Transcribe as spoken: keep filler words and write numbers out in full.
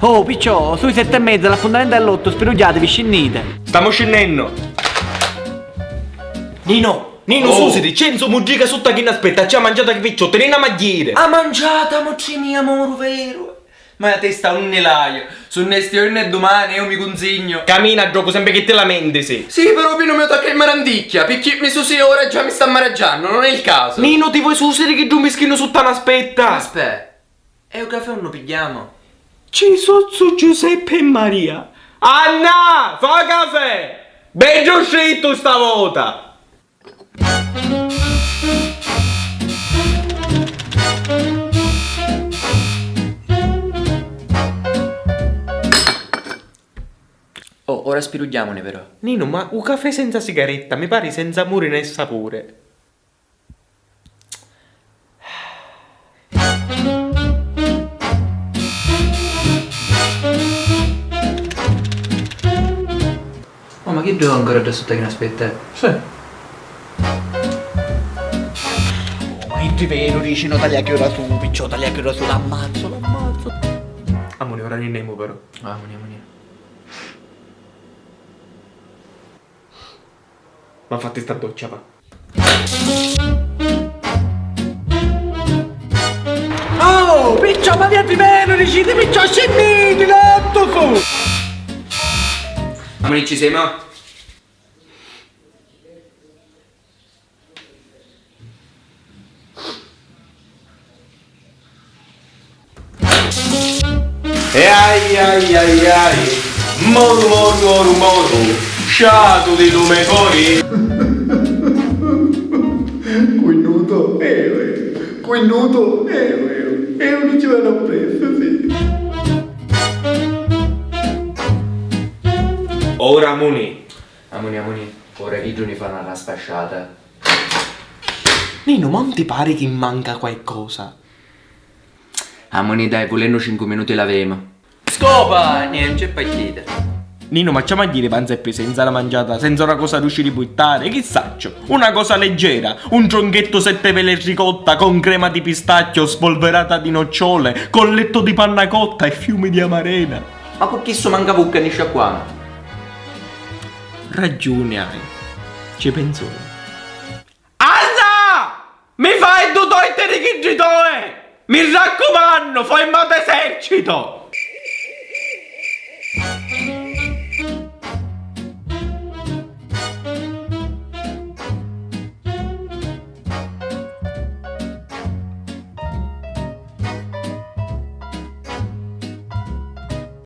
Oh, picciò, su i sette e mezza, l'appuntamento è all'otto, spirugghiatevi, scinnite. Stamu scinnennu. Nino, Nino, oh, susiti, c'è 'n so muddica sutta chi n'aspetta, c'è a mangiata chi picciò, teni na magghiera. A mangiata, amutri mia, moru veru. Ma la testa unni l'haiu? Sunnu sti jorna e dumani, eu mi cunzignu. Camina, giocu sempri chi ti lamenti, sì. Sì, però Pinu mi tocca in maranticchia, picchì mi susi ora e già mi sta maraggiannu, non è il caso. Nino, ti voi susiri chi ddu mischinu sutta n'aspetta? Aspè, e u cafè unnu pigghiamu? Ci sozzu Giuseppe e Maria. Anna, fa cafè! Beddu strittu sta vota! Oh, ora spirugghiamuni però. Ninu, ma u cafè senza sigaretta mi pari senza amuri né sapuri. Oh, ma chi ddu ancora dda sutta chi n'aspetta? Sì. Oh, ma chi di veru dici, no, talia chi ora su, picciò, talia chi ora su, l'ammazzu, l'ammazzu. Amuni, ora rinnemu però. Amuni, amuni. Ma fatti sta doccia, va. Oh, picciò, ma via di menu, diciti, picciò, scinniti, lettu su! Amuni, ci semu? E ai ai ai ai, moru moru moru moru, sciatu di lu me cori. Quinnuto, eh, eh, quinnuto, eh, eh, eh, non ci vado appresso, sì. Ora amuni. Amuni, amuni, ora iddu ni fa na raspasciata. Ninu, ma 'un ti pari chi manca quaicosa? Amuni dai, vulennu cincu minuti l'avemu. Scopa! Nì, 'un c'è partita. Ninu, ma c'amu a jiri vanza e ppi senza la mangiata, senza una cosa duci di buttari? Chi sacciu? Una cosa leggera, un tronchettu sette vele e ricotta con crema di pistacchio spolverata di nocciole, con letto di panna cotta e fiumi di amarena. Ma cu chissu manca vucca ni sciacquamu. Ragiuni hai. Ci pensu. Anna! Mi fai ddu toitiri chiddi toi! Mi raccumannu, fai ma t'esercito!